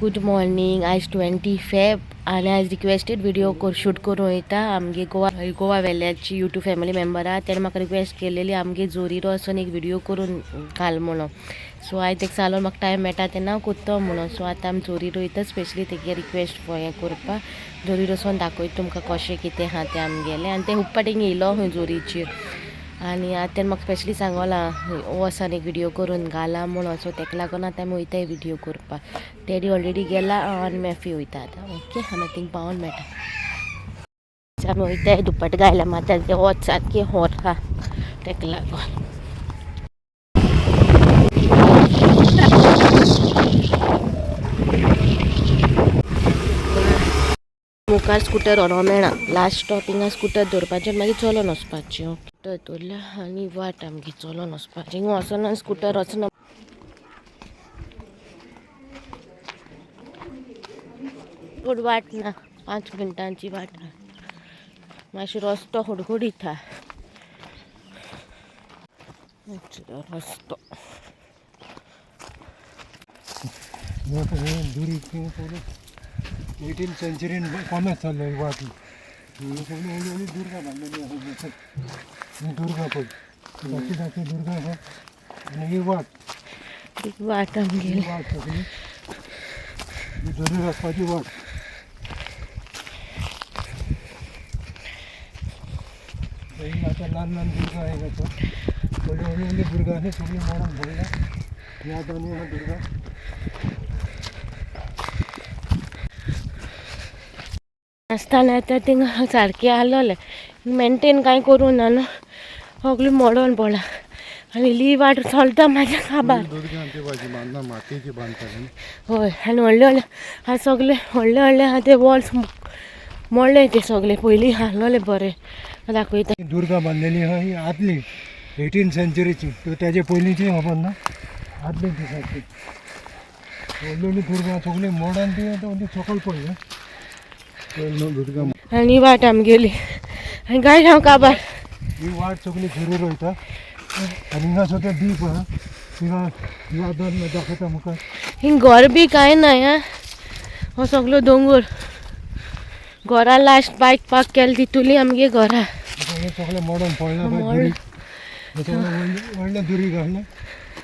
Good morning. आयज 20 Feb आनी आयज रिक्वेस्टेड व्हिडिओ शूट करून वयता. आमगे गोवा गोवा वेल्याची यूट्यूब फॅमिली मेंबर आहा, तेणें म्हाका रिक्वेस्ट केलेली आमगे जोरीर वचून एक व्हिडिओ करून घाल म्हणून. सो आयज तेका सांगलो म्हाका टायम मेळटा तेन्ना हांव करतो म्हणून. सो आतां आमी जोरीर वयता स्पेशली तेगे रिक्वेस्ट हें करपाक. जोरीर वचोन दाखयता तुमकां कशें कितें आहा तें आमगेलें. आनी तें खूब फाटीं येयलो खंय जोरीचेर आनी आतां तेणें म्हाका स्पेशली सांगलां वचोन एक व्हिडिओ करून घाला म्हणून. सो तेका लागून आतां आमी वयताय व्हिडिओ करपाक. डॅडी ऑलरेडी गेला आनी मॅफी वयता आतां. ओके, आमी थिंग पावोन मेळटा. आमी वयताय दुपट घायल्या मात्यार, तें वत सारकें होर आहा तेका लागून. मुखार स्कुटर व्हरोंक मेळना. लास्ट स्टॉप हिंगा स्कुटर दवरपाचें, मागीर चलोन वचपाचें. स्कुटर दवरल्या आनी वाट आमगे चलोन वचपाचें. हिंगा वचना स्कुटर वचना. चड वाट ना, 5 मिनटांची वाट आहा. मातशे रस्तो हुडहुडीत आहा रस्तो. 18 सेंचुरीन कॉमेस चालले वाट. सगळी व्हडली व्हडली दुर्गा बांदलेली आसा. ही दुर्गा पळय, धाकटी धाकटी दुर्गा आसा आनी ही वाट. एक वाट ही आमगेली. वाट सगळी ही जोरीर वचपाची वाट. ही आतां ल्हान ल्हान दुर्गा आहा हिंगासर. व्हडली व्हडली व्हडली दुर्गा आसा, सगळी मोडून पडल्या. ही आतां आनी आहा दुर्गा. आसतना आतां थिंगा सारकें आहलोलें मेंटेन कांय करूं ना न्हू, सगळें मोडोन पडलां आनी इल्ली वाट चलता म्हाज्या काबार. दुर्गा ती भाजी बांदना, मातयेची बांदता. हय, आनी व्हडले व्हडले आहा सगळे, व्हडले व्हडले आहा ते वॉल्स मोडले ते सगळे. पयलीं आहलोले बरें दाखयता. दुर्गा बांदलेली आहा ही आदली 18 सेंचुरीची. तो तेजे पयलींची खबर ना, आदली ती सारकी व्हडली व्हडली दुर्गा सगळी मोडून ती आतां ती सकयल पडली दुर्गा. आनी वाट आमगेली आनी गायज हांव काबार. ही वाट सगळी झुरीर वयता आनी हिंगा सुद्दां दीप आहा. हिंगा यादन दाखयता मुखार. हिंग घर बी कांय ना. आं, हो सगळो दोंगर. घरा लास्ट बायक पार्क केली तितूली आमगे घरा. हे सगळें मोडून पडलां पळय. मोड. दुरीग हे सगळें व्हडलें व्हडलें दुरीग आहलें,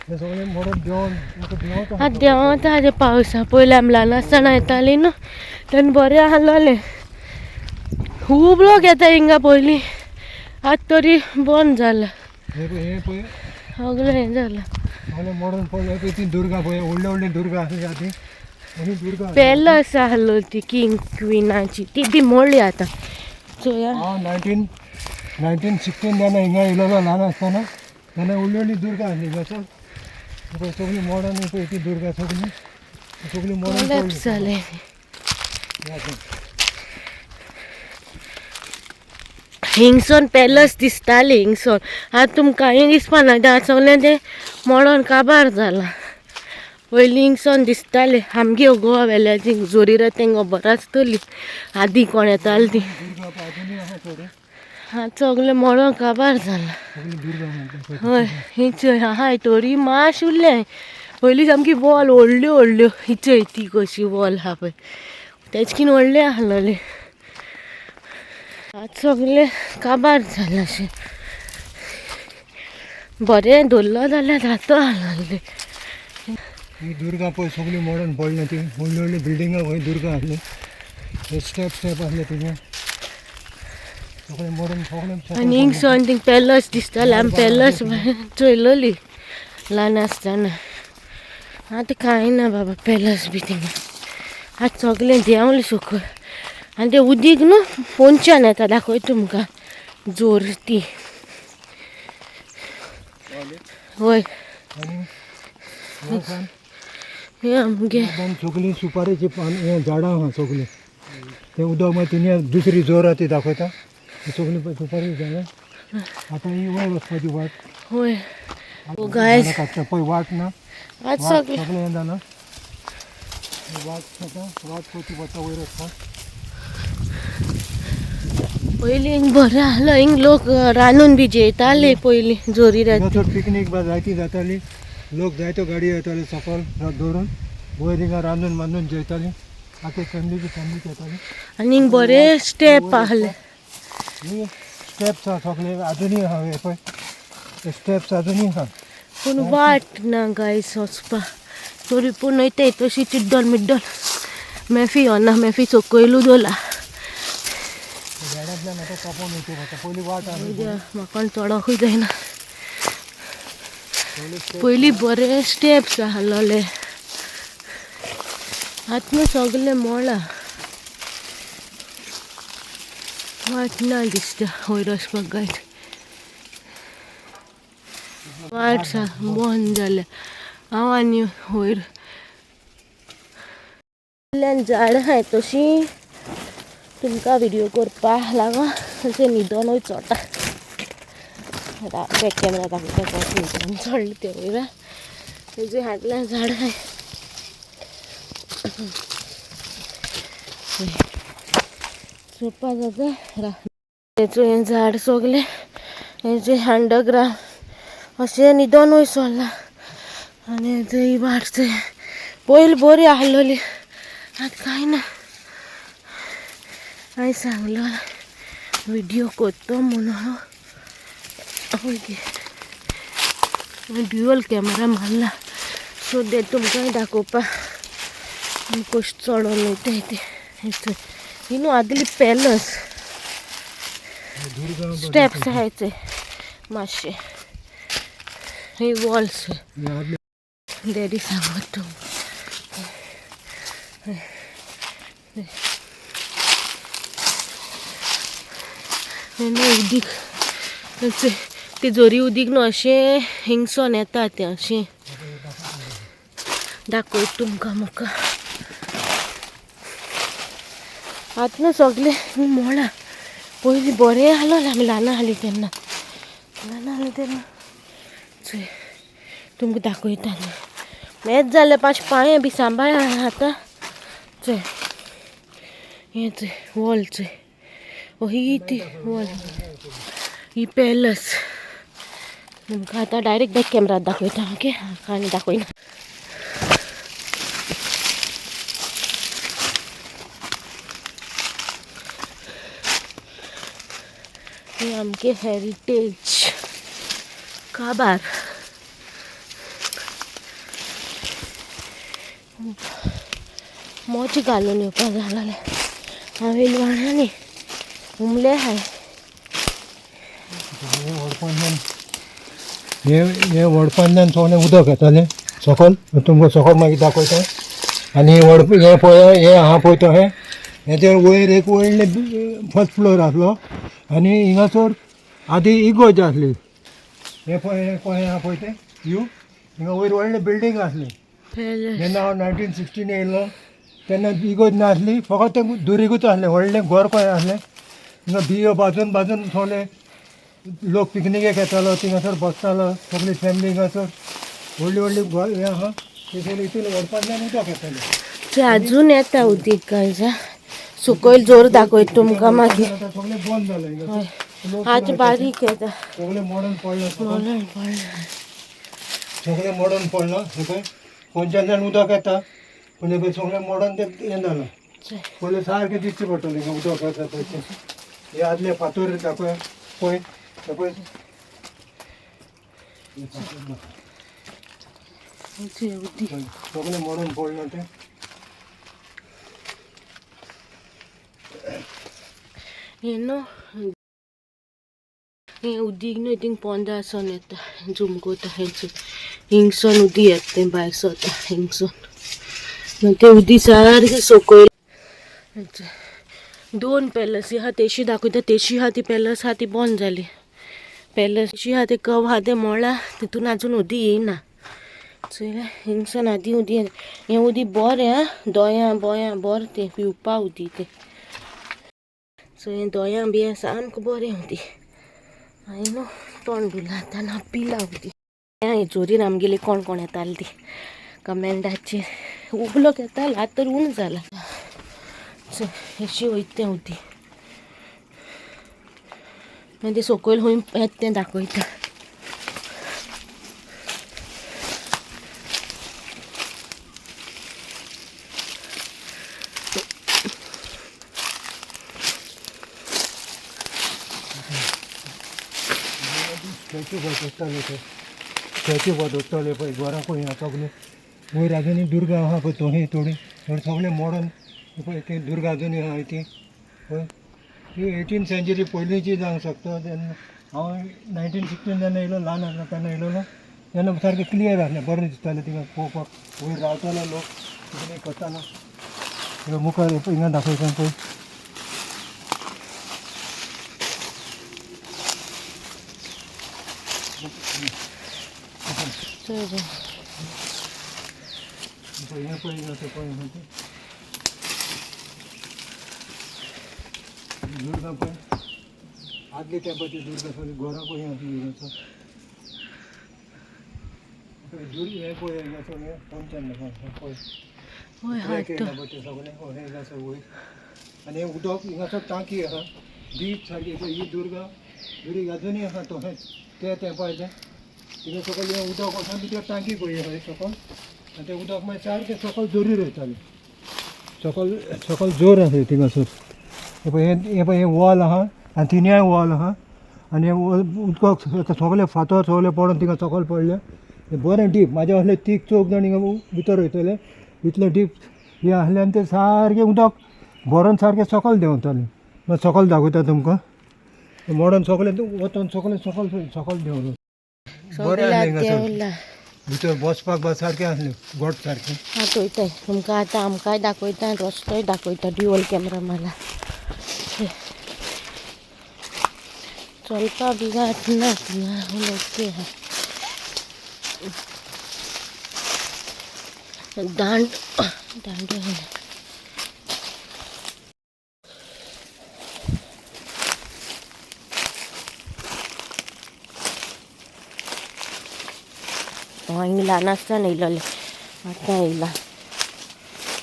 हे सगळें मोडून देंवन आतां देंवता. आतां देंवता ते पावसा. पयलीं आमी ल्हान आसतना येतालीं न्हू तेन्ना बरें आहलोलें. खूब लोक येता हिंगा पयलीं, आतां तरी बंद जालां. हे पळय, हे पळय. सगळें हें जालां. सगळें मोडून पडलें पळय. ती दुर्गा पळय, व्हडली व्हडली दुर्गा आसली आदी आनी दुर्गा आसली. पॅलस आहलो ती किंग क्विनाची, ती बी मोडली आतां चोया. हांव 1916 जेन्ना हिंगा येयलेलो ल्हान आसतना, तेन्ना व्हडली व्हडली दुर्गा आसली हिंगासर. पळय सगळी मोडून ही पळय ती दुर्गा सगळी सगळी मोडून पडली. कोलॅप्स जालें. हे आतां. हिंगसोन पॅलस दिसताली हिंगसोन, आतां तुमकां कांय दिसपा ना. आतां सगळें तें मोडोन काबार जालां. पयलीं हिंगसोन दिसतालें आमगे गोवा वेल्याची जोरीर, तेंका खबर आसतली आदीं कोण येताली ती. दुर्गा पळय आजुनूय आहा थोडी. आतां सगळें मोडोन काबार जालां. सगळी दुर्गा म्हणटा पळय. हय, ही चोय आहाय तोरी मातशें उरलें. पयलीं सामकी वॉल व्हडल्यो व्हडल्यो. ही चोय ती कशी वॉल आहा पळय, तेचकीन व्हडलें आहलोलें. आतां सगळें काबार जालां अशें. बरें दवरलो जाल्यार जाता आहलोलें. ही दुर्गा पळय सगळी मोडून पडल्या. ती व्हडली व्हडली बिल्डिंगां खंय दुर्गा आसली, हे स्टेप स्टेप आसले तिचे, सगळें मोडून सगळें सकयल आनी पडलें. हिंगसोन थिंग पॅलस दिसतालें. आमी पॅलस चोयलोली ल्हान आसतना. आतां कांय ना बाबा पॅलस बी थिंगा. आतां सगळें देंवलें सकयल आनी तें उदीक न्हू पोंदच्यान येता. दाखयता तुमकां जोर ती. हय. आनी ह्या हें आमगे. सगळीं सुपारेची पान हें झाडां आहा सगळीं. तें उदक मागीर तिणें दुसरी जोर आहा ती दाखयता. ही सगळीं पळय सुपारी झाडां. आतां ही वयर वचपाची वाट. हय गायज. झाडां काडटा पळय, वाट ना. आतां वाट सगळें सगळें हें जालां. ही वाट आतां वाट पळय, वता वयर वचपाक. पयलीं हिंग बरें आहलो. हिंग लोक रांदून बी जेयताले पयलीं जोरी राती. हिंगासर पिकनीक बा जायती जाताली. लोक जायत्यो गाडयो येताले सकयल दवरून. वयर हिंगा रांदून बांदून जेवतालीं, आतां फॅमिलीची फॅमिली जेवताली. आनी बरे स्टेप आहले. ही स्टेप्स आहा सगळे आजुनूय आहा, हे पळय स्टेप्स आजुनूय आहा. पूण वाट ना गायस वचपा, तरी पूण वयताय तशी चिड्डल मिड्डल. मेफी योना, मेफी सकयलू दवरला. झाडांतल्यान आतां कापोवन वयचें पडटा, पयलीं वाट आसली. म्हाका चडोकूय जायना. पयलीं बरे स्टेप्स आहलोले, आतां न्हू सगळे मोळा, वाट ना दिसता वयर वचपाक गायस. वाट सा बंद जाल्या. हांव आनी वयर झाड आहाय तशी तुमकां व्हिडिओ करपाक लागो अशें न्हिदोन वयर चडटा. बॅक कॅमेरा दाखयता कशें न्हिदोन चडलें तें वयर. तेजे हातल्यान झाड आहाय चडपा जाता. तेचो हें झाड सगलें हेजे अंडरग्रावंड अशें न्हिदोन वयर सरलां. आनी ही वाट पयलीं बरी आहलोली, आतां कांय ना. हांवें सांगलो व्हिडियो करता म्हणून, ड्युअल कॅमेरा मारला सो that तुमकां दाखोवपाक कशें चडोन वयताय तें. ही न्हू आदली पॅलस, स्टेप्स आहाय ते मातशे, ही वॉल्स. डॅडी सांगत तुमकां. उदीक ते जोरी उदीक न्हू अशें हिंगसोन येता तें, अशें दाखयता तुमकां म्हाका. आतां न्हू सगळें मोळा, पयलीं बरें आहलोलें आमी ल्हान आहलीं तेन्ना, ल्हान आहलीं तेन्ना. चोय तुमकां दाखयता न्हू, मेच जालें पांच पांये बी सांबाळ आतां. चोय हें चोय वॉल, चोय ही ती वॉल, ही पॅलस. तुमकां आतां डायरेक्ट बॅक कॅमेरात दाखयता. ओके, आनी दाखयना. हे आमगे हेरिटेज काबार. मोच घालून येवपा जालें. हांवें वाणांनी हुमले आहाय. हे हे वडपांतल्यान सगळें उदक येतालें सकयल, तुमकां सकयल मागीर दाखयता. आनी वड हें पळय, हें आहा पळय तो हें हेजे वयर एक व्हडलें फर्स्ट फ्लोर आसलो आनी हिंगासर आदी इगोर्ज आसली. हें पळय, हें पळय आहा पळय तें व्यू, हिंगा वयर व्हडलें बिल्डींग आसली. जेन्ना हांव 1916 येयलो तेन्ना इगोर्ज नासली, फकत तें दुरीगूच आसलें, व्हडलें घर कशें आसलें. हिंगा बियो बाजून बाजून सगळे लोक पिकनिकेक येतालो, थिंगासर बसतालो सगळी फॅमिली. हिंगासर व्हडली व्हडली घर हें आहा, ते सगळें इतून व्हडपांतल्यान उदक येतालें. ते अजून येता उदीक गायज. सकयल जोर दाखयता तुमकां मागीर. आतां सगळें बंद जालें हिंगासर. आतां बारीक येता. सगळें मोडून पडलां. मोडण पडलां. सगळें मोडून पडलां. हें पळय खंयच्यान उदक येता, पूण हें पळय सगळें मोडून तें हें जालां. पयलीं सारकें दिसचें पडटलें हिंगा उदक आसा पळय तें. हे आदले फातर दाखय पळय, हे पळय हे फातर दाखय. उदीक सगळें मोडून पडलां तें. हें न्हू हें उदीक न्हू थिंग पोंदा आसोन येता, झूम कोता. हेंच हिंगसोन उदीक येता तें, भायर सरता हिंगसोन. मागीर तें उदीक सारकें सकयल. दोन पॅलसी आहा, तेशी दाखयता. तेशी आहा ती पॅलस आहा ती बंद जाली पॅलस. अशी आहा ते कव आहा तें मोळा, तितून आजून उदीक येयना. चोयलें, हिंगसोन आदी उदीक येता. हें उदीक बरें आं, दोयां बोयां बरें तें पिवपा उदीक तें. सो हें दोयां बियां सामकें बरें उदीक. हांवें न्हू तोंड धुलां आतां ना पिलां उदीक. हें जोरीन आमगेली कोण कोण येताली ती कमेंटाचेर उबलो येतालो, आतां तर उण जाला. अशी वयता तें उदीक. मागीर तें सकयल खंय येता तें दाखयता. चॅची वाजोवताले ते, चॅची वाजोवताले पळय घरां पळय सगळे. वयर अजुनूय दुर्गा आहा पळय, थोडी थोडी थोडी सगळे मॉडर्न पळय ती दुर्गा अजुनूय आहा ती पळय. ती 18 सेंचुरी पयलींची जावंक शकता. तेन्ना हांव 1916 जेन्ना येयलो, ल्हान आसलो तेन्ना येयलेलो, तेन्ना सारकें क्लियर आसलें, बरें दिसतालें थिंगा पळोवपाक. वयर रावतालो लोक, कितें करतालो. हे मुखार हिंगा दाखयता पळय. चोय रे. पळय हें पळय, हिंगा पळय आहा तें. दुर्गा पळय, आदले तेंपाची दुर्गा, सगळी घरां पळय आसली हिंगासर. दुर्ग हें पळय हिंगासर, हें पंचन पळय. वय ट्रॅक हात येयला पळय ते सगळे हें हिंगासर वयर. आनी हें उदक हिंगासर टांकी आहा डीप सारकी. पळय ही दुर्गा, दुरीग अजुनूय आहा तशेंच ते तेंपाचें. थिंगा सकयल हें उदक वचोन भितर टांकी पळय आहा सकयल. आनी तें उदक मागीर सारकें सकयल जोरीर वयतालें, सकयल सकयल जोर आसली थिंगासर. हें पळय, हें पळय, हें वॉल आहा आनी तिनूय वॉल आहा. आनी हें उदक सगळे फातर सगळे पडोन थिंगा सकयल पडले. हें बरें डीप, म्हाज्या असले तीग चौग जाण हिंगा भितर वयतले इतलें डीप हें आसलें. आनी तें सारकें उदक भरोन सारकें सकयल देंवतालें. मागीर सकयल दाखयता तुमकां, मोडोन सगळें वचोन सगळें सकयल सकयल देंवलें. बरें सगळ्या आसलें हिंगासर. देंवला. भितर बसपाक बा सारकें आसलें, गोट सारकें. आतां वयताय तुमकां, आतां आमकांय दाखयता आनी रस्तोय दाखयता. ड्युअल कॅमेरा मला चलपा बिगात ना थिंगा, ओके आहा. दांड दांडो आहा. हांव हिंगा ल्हान आसतना येयलोलें, आतां येयला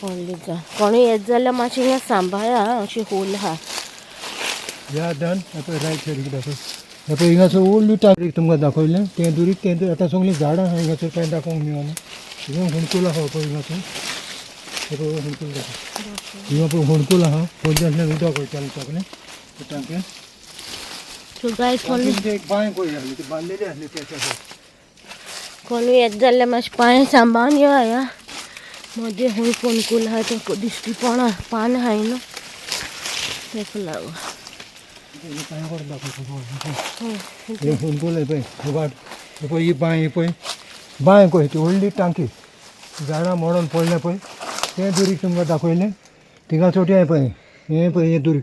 व्हडली जावन. कोणूय येत जाल्यार मातशें हिंगा सांबाळा, अशी होल आहा. ह्या डन. हे पळय रायट सायडीक दाखय. हे पळय हिंगासर व्हडली टांकी तुमकां दाखयलें तें दुरीग. तें आतां सगळीं झाडां आहा हिंगासर, कांय दाखोवंक मेळना. हिंगा हुणकूल आहा पळय हिंगासर. हे पळय हुणकूल दाखय. हिंगा पळय हुणकूल आहा, पयलीं उदक वयतालें सगळें ते टांकयेन. सो गायज, कोण टांकयेन एक बांय पळय आसली, ती बांदलेली आसली त्या सायडीक. कोणूय येत जाल्यार मातशें पांय सांबाळून यो या. मदें खूंय फोणकूल आहा तें दिश्टी पडना, पान आहाय न्हू तेका लागून. पांय कडेन दाखय. हय. हे हुणकूल हे पळय, हे वाट हे पळय, ही बांय, ही पळय बांय पळय, ती व्हडली टांकी, झाडां मोडोन पडलें पळय तें दुरीग तुमकां दाखयलें. थिंगा चोटी हें पळय, हें पळय, हें दुरीग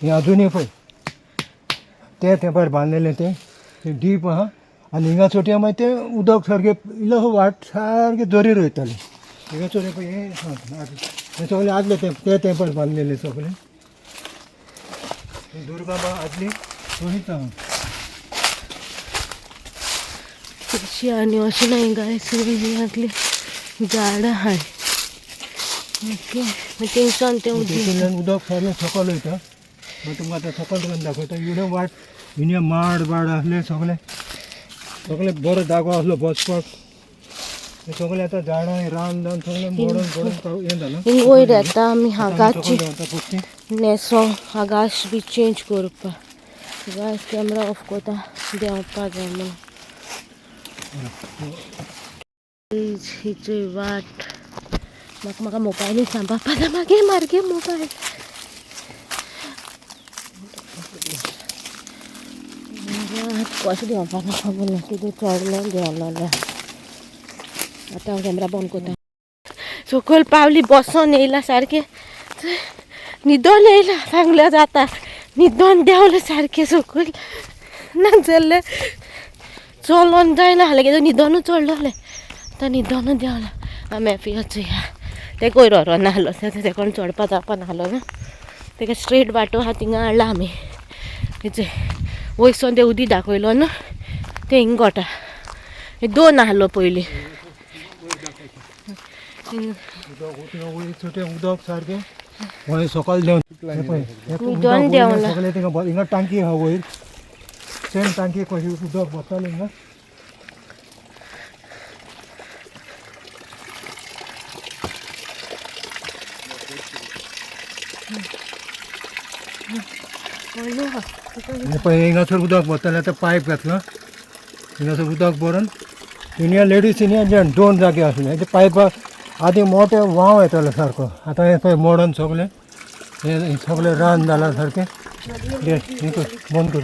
हें अजुनूय पळय ते तेंपार बांदलेलें तें, तें डीप आहा. आनी हिंगा चोटया मागीर तें उदक सारकें इल्लो वाट सारकें जोरीर वयतालें. हिंगा चोटया पळय हें आहा, हें सगळें आदलें तें ते तेंपार बांदलेलें सगळें. ही दुर्गा बा आदली थंयच आहा. अशी आनी अशें ना हिंगा सगळीं झाडां आहाय. ओके, मागीर थिंगसान तें उदीक तितूंतल्यान उदक सारकें सकयल वयता. मागीर तुमकां आतां सकयल तुमकां दाखयता. इवडे वाट, हिंगा माड बाड आसले सगळे, सगळे बरो जागो आसलो बसपाक. हे सगळे आतां झाडां रान रान सगळें मोडून मोडून हें जालां. हिंग वयर येता आमी. आतां आमी हागाची सकयल देंवता पोरती. न्हेसो आगाश बी चेंज करपा. गायस, कॅमेरा ऑफ करता, देंवपा जाय म्हणून. हिची वाट म्हाका म्हाका मोबायलूय सांबाळपा जाय. मागीर मारगे मोबायल. कशें देंवपा ना खबर ना, कितें चडलें देंवलोलें. आतां हांव कॅमेरा बंद करता. सकयल पावली, बसोन येयला सारकें, न्हिदोन येयला. सांगल्यार जाता, न्हिदोन देंवलें सारकें सकयल. नाजाल्यार चलोन जायना आसलें कित्याक न्हिदोनूच चडलोलें. आतां न्हिदोनूच देंवलां आमी. वचुया. तें वयर व्हरोन नासलो, तें कोण चडपा जावपा नासलो न्हू. तेका स्ट्रेट वाटो आहा थिंगा हाडला आमी. हेचे वयरसून तें उदीक दाखयलो न्हू, तें हिंग गोटा हे दोन आहलो पयलीं. उदक थिंगा वयर छोटें उदक सारकें वयर सकयल देंवन हे पळय, हे पळय दोन उदक वयलें देंवलां. सगळें थिंगा हिंगा टांकी आहा वयर, सेम टांकी कशी उदक भरतालें हिंगा. व्हडलो आहा. हे पळय हिंगासर उदक भरतालें, आतां पायप घातला. थिंगासर उदक भरून सिनियर लेडीज सिनियर जेंट दोन जागे आसले. ते पायपा आदी मोठे व्हांव येतालो सारको, आतां हें पळय मोडून सगळें हें सगळें रान जालां सारकें. घे हें कर, बंद कर.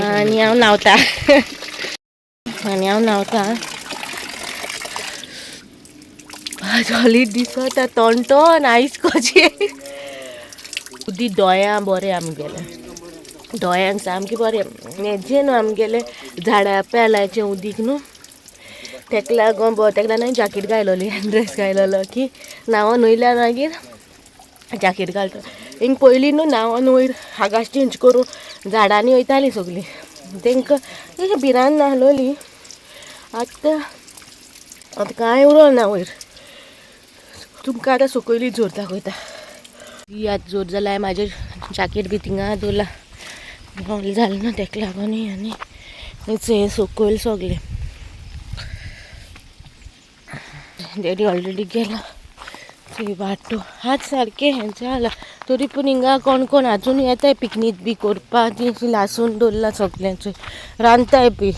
आनी हांव न्हांवता, आनी हांव न्हांवता. सॉलीड दिसता तोंटोन आयस कशें. उदी दोळ्यां बरें आमगेलें, दोळ्यांक सामकें बरें. हेजें न्हू आमगेलें झाडां पेलाचें उदीक न्हू, तेका लागून बरें. तेका लागून हांवें जॅकेट घायलोली, ड्रेस घायलोलो की न्हांवन वयल्यार मागीर जॅकेट घालता. हिंग पयलीं न्हू न्हांवन वयर आगाश चेंज करून झाडांनी वयतालीं सगळीं, तेंकां भिरांत नासलोली. आतां आतां कांय उरोना ना वयर. तुमकां आतां सकयली जोर दाखयता. ही आतां जोर जाल्यार म्हाजें जॅकेट बी थिंगा दवरलां, होल जालें ना तेका लागून. आनी हें सकयल सगळें डॅडी ऑलरेडी गेला. थंय वाटो हात सारकें हें जालां, तरी पूण हिंगा कोण कोण आजून येताय पिकनीक बी करपाक. ती लासून दवरलां सगळ्यांचें, रांदताय बी.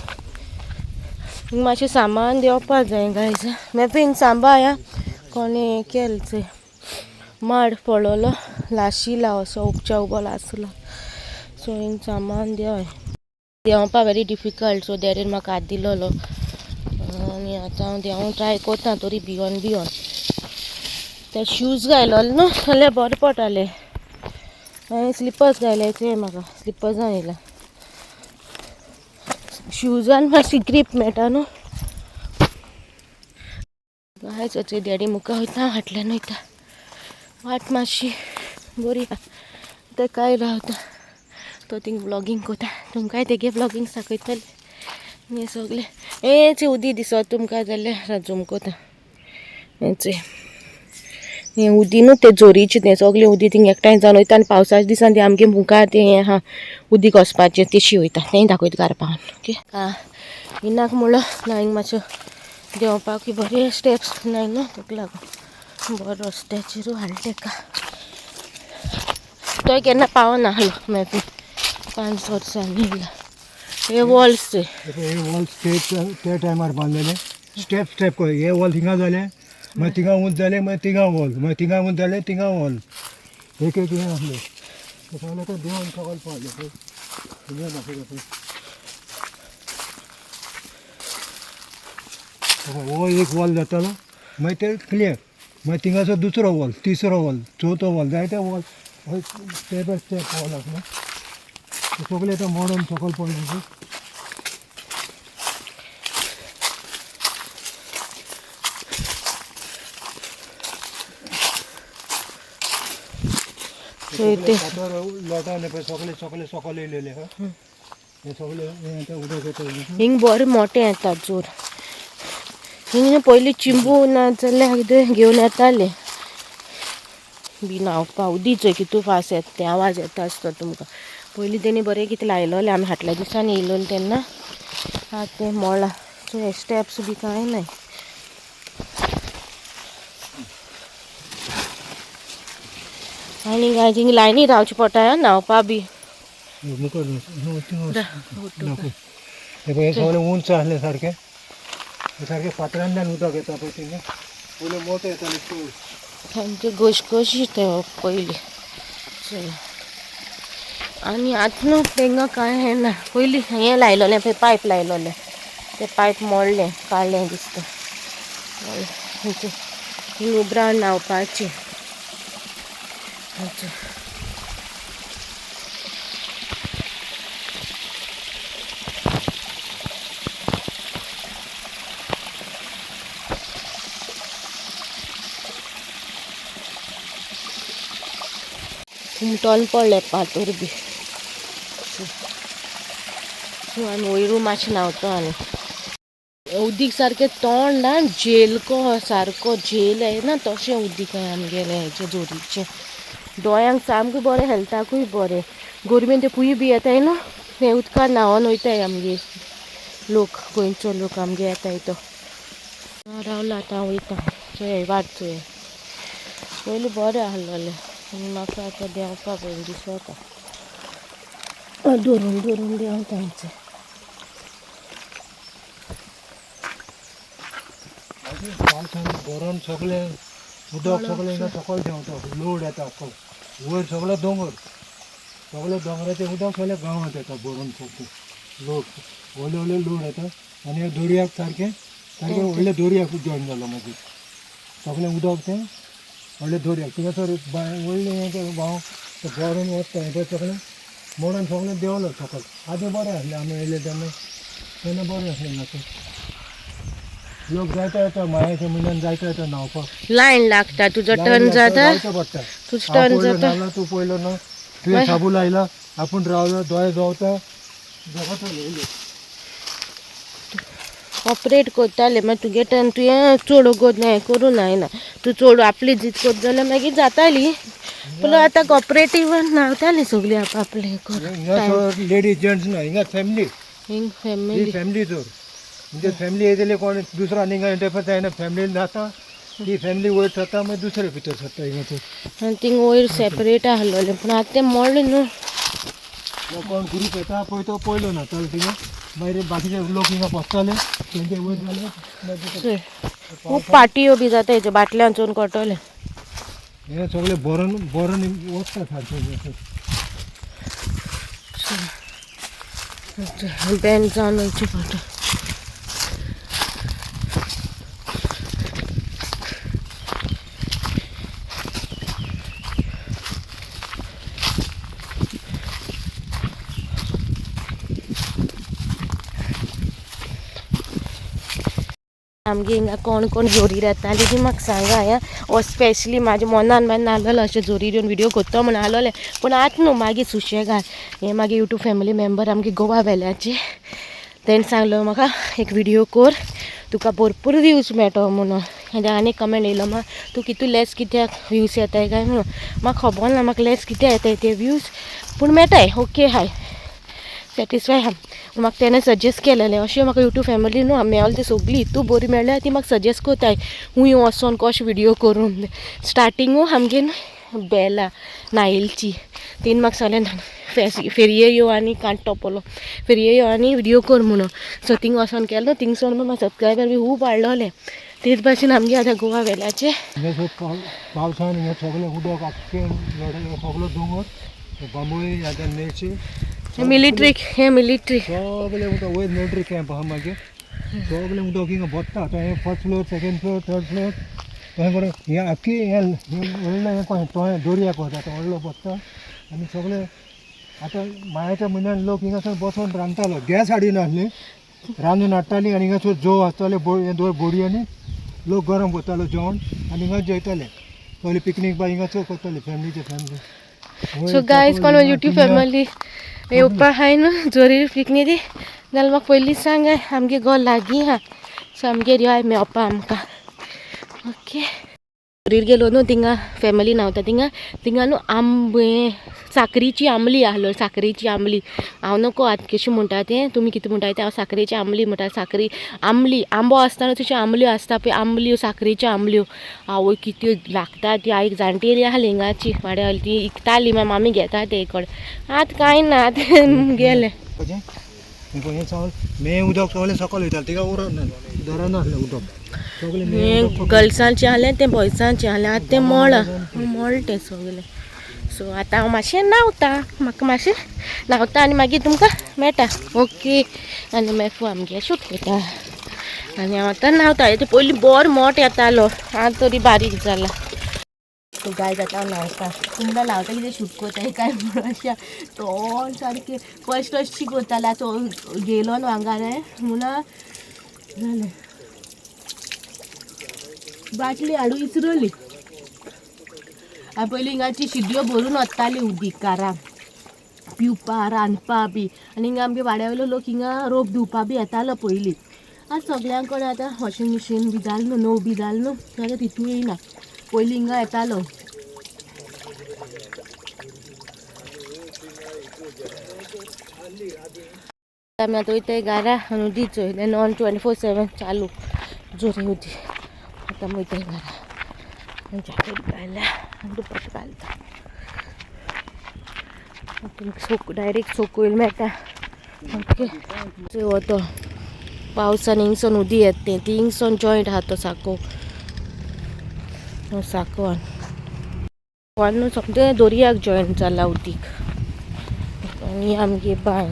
हिंगा मातशें सामान देंवपा जाय गायज. मागीर हिंगा सांबाळ कोणें केलें थंय माड पडलोलो लाशिला असो उपच्या उबो लासलो. सो हिंगा सामान देंवय देंवपा व्हेरी डिफिकल्ट. सो डॅडीन म्हाका हात दिलोलो आनी आतां हांव देंवूंक ट्राय करता, तरी भियोन भियोन. ते शूज घायलोले न्हू जाल्यार बरें पडटालें. हांवें स्लिपर्स घायले ते म्हाका स्लिपर्सान येयला, शूजान मातशी ग्रीप मेळटा न्हू. गायज थंय डॅडी मुखार वयता, फाटल्यान वयता. वाट मातशी बरी आहा, ते काय रावता तो थिंग व्लॉगींग करता. तुमकांय तेगे व्लॉगींग दाखयतलें. हें सगळें हेंच उदी दिसत तुमकां जाल्यार झूम करता. हेंच हें उदी न्हू तें जोरीचें, तें सगळें उदी थिंग एकठांय जावन वयता. आनी पावसाच्या दिसान तें आमगे मुखार तें हें आहा उदीक वचपाचें, तेशी वयता, तेंय दाखयता घरा पावन. ओके इनाक म्हणलो ना हिंग मातशें देंवपाक बरे स्टेप्स नाय न्हू, तेका लागून बरो रस्त्याचेर हाडलें तेका. तोय केन्ना पावना आहलो मागीर 5 वर्सांनी येयला. हे वॉल्स थंय हे वॉल स्टेप त्या टायमार बांदलेले, स्टेप स्टेप. हे वॉल थिंगा जाले, मागीर थिंगा उंच जाले, मागीर थिंगा वॉल, मागीर थिंगा उंच जाले, थिंगा वॉल, एक एक हें आसलें. ते सगळें आतां देंवन सकयल पावलें पळय. थिंगा दाखयता पळय, हो एक वॉल जातालो, मागीर ते क्लियर, मागीर थिंगासर दुसरो वॉल, तिसरो वॉल, चवथो वॉल, जायते wall, step by step wall आसले. ते सगळे आतां मोडून सकयल पडले. थंय ते फातर लोटान पळय सगळे सगळे सकयल येयलेले आहा. हे सगळे हे आतां उदक येता. हिंग बरें मोठें येता जोर. हिंग पयलीं चिंबू ना जाल्यार कितें घेवन येताले बी न्हांवपाक. उदी चोय कितू फास्ट येता तें, आवाज येता आसतो तुमकां. पयलीं तेणी बरें कितें लायलोलें, आमी फाटल्या दिसांनी येयलोलें तेन्ना. आतां तें मोळां. सो हे स्टेप्स बी कांय नाय. आनी गायज हिंग लायनी रावचें पडटा न्हांवपा बी. मुखार दाखय, हे पळय हे सगळे उंच आसले सारके, हे सारके फातरांतल्यान उदक येता पळय थिंगा. पयलीं मोठे येताले चड. सामकें घशघशीत तें पयलीं. चल आनी आतां न्हू तेंगा कांय हें ना. पयलीं हें लायलोलें पळय, पायप लायलोलें, तें पायप मोडलें काडलें दिसता. हिंग उबरान न्हांवपाचें. हुमटोन पडलें पातोर बी. सो आमी वयरू मातशें न्हांवता. आनी उदीक सारकें तोंड ना झेल को सारको झेल येना तशें उदीक आमगेलें हेचें जोरीचें. दोळ्यांक सामकें बरें, हेल्थाकूय बरें. गोरमेन ते पुय बी येताय न्हू, ते उदकान न्हांवन वयताय आमगे लोक, गोंयचो लोक आमगे येताय. तो रावला आतां हांव वयता. चोय वाट चोय, पयलीं बरें आहलोलें आनी म्हाका आतां देंवपाक पयलीं दिसता. धरून धरून देंवता. पावसान भरून सगळें उदक सगळें हिंगा सकयल देंवता, लोड येता आख्खो वयर सगळो दोंगर, सगळे दोंगराचें उदक सगळें गांवांत येता भरून, सगळें लोड व्हडले व्हडले लोड येता. आनी ह्या दर्याक सारकें सारकें व्हडले दर्याक जॉयन जालो. मागीर सगळें उदक तें व्हडले दर्याक थिंगासर बांय व्हडलें हें व्हांव तें भरून वता. हें पळय सगळें मोडून सगळें देंवलो सकयल. आदीं बरें आसलें, आमी येयले तेन्ना तेन्ना बरें आसलें हिंगासर. लोक जायते येता मायाच्या म्हयन्यान, जायते येता न्हांवपाक. लायन लागता, तुजो टर्न जाता. रावचें पडटा. तुजो हांव टर्न पयलो जाता. न्हालो, तूं पयलो ना, तुवें साबू लायला, आपूण रावलो, दोळे जोवता जगता. ऑपरेट करताले, मागीर तुगे टर्न तुवें चड वगत हें करूं जायना. तूं चड आपली जीत करत जाल्यार मागीर जाताली, पूण आतां कॉपरेटिवान न्हांवताली सगळीं आप आपलें करून. हिंगा लेडीज जेंट्स ना हिंगा, फॅमिली. हिंग ही फॅमिली. फॅमिली चड, म्हणजे फॅमिली येयले कोण दुसरो आनी हिंगा इंटरफेर जायना. फॅमिली न्हाता ती, फॅमिली वयर सरता, मागीर दुसरे भितर सरता हिंगासर. आनी थिंग वयर सेपरेट आहलोलें, पूण आतां तें मोडलें न्हू. कोण ग्रूप येता पळय, तो पयलो न्हातालो थिंगा, मागीर बाकीचे लोक हिंगा बसताले तेंचे वयर जाले मागीर. चोय, खूब पार्टियो बी जाता हेज्यो, बाटल्यान चोवन कोटोलें. हे सगळे भरून भरून वता सारकें हिंगासर. बँड जावन वयचें पडटा. आमगे हिंगा कोण कोण जोरीर येताली ती म्हाका सांगा. हें ओ स्पेशली म्हाज्या मनान मागीर नासलेलो अशें जोरीर येवन व्हिडियो करता म्हूण आहलोलें, पूण आतां न्हू मागीर सुशेगाद हे मागीर यूट्यूब फॅमिली मेंबर आमगे गोवा वेल्याचे, तेणें सांगलो म्हाका एक व्हिडियो कर, तुका भरपूर व्यूज मेळटो म्हणून. आनी आनी कमेंट येयलो म्हाका, तूं कितू लेस कित्याक व्यूज येताय काय म्हणून. म्हाका खबर ना म्हाका लेस कित्याक येताय ते व्यूज, पूण मेळटाय, ओके हाय, सॅटिस्फाय आहा. म्हाका तेणें सजेस्ट केलेलें अशें. म्हाका यूट्यूब फॅमिली न्हू मेवले ती सगळी इतू बरी मेळ्ळ्या, ती म्हाका सजेस्ट करताय खूंय वचोन कशें व्हिडियो करून. स्टार्टिंगू आमगे बेला नायलची, तिणें म्हाका सांगलें फेरये यो आनी कांट टोपलो फेरये यो आनी व्हिडियो कर म्हणून. सो थिंग वचोन केलो, थिंगसोन म्हाका सबस्क्रायबर बी खूब वाडलोले. तेच भाशेन आमगे आतां गोवा वेल्याचे. हिंगासर पावसान हें सगळें उदक आख्खें सगळो दोंगर बांबोळी आतां न्हंयची. मिलिट्री, हे मिलिट्री. सगळें उदक वयर मिलिट्री कॅम्प आहा. मागीर सगळें उदक हिंगा भरता. तो हें first floor, second floor, third floor, तशें करून हें आख्खी हें व्हडलें हें कशें तो दर्याक वता, तो व्हडलो भरता. आनी सगळें आतां मायाच्या म्हयन्यान लोक हिंगासर बसोन रांदतालो. गॅस हाडिनासली, रांदून हाडटाली आनी हिंगासर जोव आसताले, बोडयांनी लोक गरम करतालो जेवण आनी हिंगा जेयताले. सगळे पिकनीक बा हिंगासर करताले फॅमिलीचे फॅमिली. सो गायज, कोण यूट्यूब फॅमिली येवपा आहाय न्हू जोरीर पिकनीक जाल्यार म्हाका पयलींच सांगाय. आमगे घर लागीं आहा, सो आमगेर यो मेवपा आमकां. ओके, जोरीर गेलो न्हू, थिंगा फॅमिली न्हांवता थिंगा, थिंगा न्हू आंबे साकरीची आंबली आहलो, साकरेची आंबली. हांव नको आतां कशें म्हणटा तें, तुमी कितें म्हणटा तें. हांव साकरेची आंबली म्हणटा. साकरी आंबली, आंबो आसतना तश्यो आंबल्यो आसता पळय, आंबल्यो, साकरेच्यो आंबल्यो. आवय कित्यो लागता ती. आईक जाणटेली आहली हिंगाची वाड्यार, ती इकताली, मागीर मामी घेता ते कडेन. आतां कांय ना, आतां गेले. मे उदक सगळें सकयल वयतालें, तिका उरना धरनासलें उदक सगळें. हें गर्ल्सांचें आहलें, तें बॉयजांचें आहलें, आतां तें मोळां मोळ तें सगळें. सो आतां हांव मातशें न्हांवता, म्हाका मातशें न्हांवता आनी मागीर तुमकां मेळटा. ओके, आनी मागीर आमगे शूट करता आनी हांव आतां न्हांवता. ते पयलीं बरो मोठ येतालो, आतां तरी बारीक जाला. सो गायज, आतां हांव न्हांवता. तुमकां न्हांवता कितें शूट करताय काय म्हणून अशें तोंड सारकें फस्ट अशी करतालें, आतां गेलो न्हू हांगा म्हणून जालें. बाटली हाडून इचरली. आनी पयलीं हिंगाची शिड्यो भरून वताली उदीक कारां पिवपा, रांदपा बी. आनी हिंगा आमगे वाड्या वयलो लोक हिंगा रोप धुवपा बी येतालो पयलीं. आतां सगळ्यां कडेन आतां वॉशिंग मशीन बी जालें न्हू, नव बी जालें न्हू, आतां तितून येयना. पयलीं हिंगा येतालो. आमी आतां वयताय घारा. उदीक चोयलें, नॉन 24/7 चालू जोरी उदीक. आतां आमी वयताय घारा, जॅकेट घायल्या आनी दुपट्टो घालता. तुमकां सोक डायरेक्ट सोकयल मेळटा. ओके, चोय हो तो पावसान हिंगसोन उदी येत तें ती हिंगसोन जॉयंट आहा तो साको, हो साकवान न्हू सोमतें दर्याक जॉयंट जाला उदीक. आनी आमगे बांय,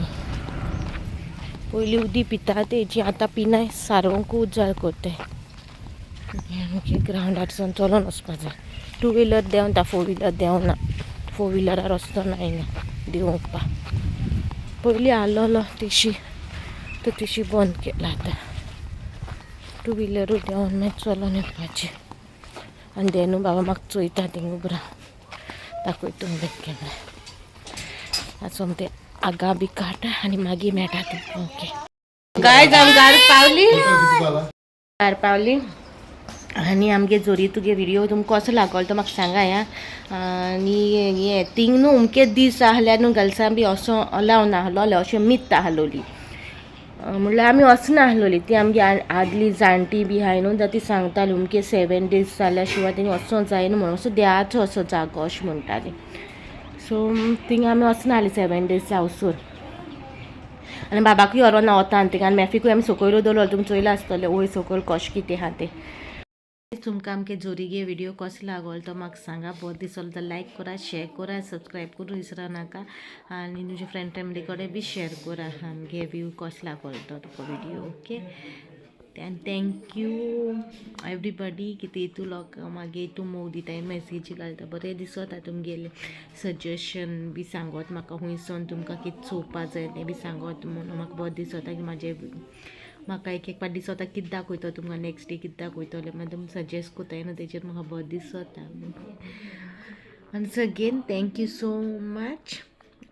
पयलीं उदी पिता तेजी, आतां पिनाय, सारोवंक उजार करताय. आमगे ग्रावंडार चलोन वचपा जाय. टू व्हिलर देंवता, फोर व्हिलर देंवना. फोर व्हिलरार रस्तो ना हिंगा देंवपा. पयलीं आहलोलो तेशी, तो तेशी बंद केला आतां. टू व्हिलरूय देंवन मागीर चलोन येवपाचें. आनी ते न्हू बाबा म्हाका चोयता थिंग उबो रावन, दाखयता तुमकां बॅक कॅमेरा. आतां सोमतें आगा बी काडटा आनी मागीर मेळटा तुमकां. ओके गायज, हांव घार पावली, घार पावली. आनी आमगे जोरी तुगे व्हिडिओ तुमकां कसो लागलो तो म्हाका सांगा या. आनी हें थिंग न्हू अमकेच दीस आहल्यार न्हू गर्ल्सां बी असो अलाव नाहलोलें, अशें मित आहलोली. म्हणल्यार आमी वचनाहलोली. ती आमगे आदली जाणटी बी आहाय न्हू, ती सांगताली अमके 7 डेज जाल्या शिवाय तेणी वचों जायना म्हणून, असो देवाचो असो जागो अशें म्हणटाली. सो थिंग आमी वचनाहली 7 डेज जावसर. आनी बाबाकूय व्हरोन ना वतान थिंग. आनी मॅफिकूय आमी सकयल दवरलो, तुमी चोयलां आसतलें वयर सकयल कशें कितें आहा तें. तुमकां आमगे जोरीगे व्हिडिओ कसो लागलो तो म्हाका सांगा. बरो दिसलो जाल्यार लायक करा, शेअर करा, सबस्क्रायब करूं विसरा नाका आनी तुमच्या फ्रेंड फॅमिली कडेन बी शेअर करा आमगे व्यू कसो लागलो तो तुका व्हिडिओ. ओके, आनी thank you everybody कितें तूं लोक मागीर तूं मोग दिताय, मॅसेजी घालता, बरें दिसता. तुमगेलें सजेशन बी सांगत म्हाका, हुंयसोन तुमकां कितें चोवपा जाय तें बी सांगत म्हणून म्हाका बरें दिसता की म्हाजे म्हाका एक एक पाट दिसता कितें दाखयतो तुमकां, नेक्स्ट डे कितें दाखयतलें, मागीर तुमी सजेस्ट कोताय न्हू, तेजेर म्हाका बरें दिसता. आनी again thank you so much.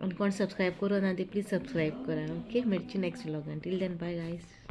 आनी कोण सबस्क्रायब करूं ना ते प्लीज सबस्क्रायब करा. ओके, मेळची next व्लॉगान. Till then, bye guys.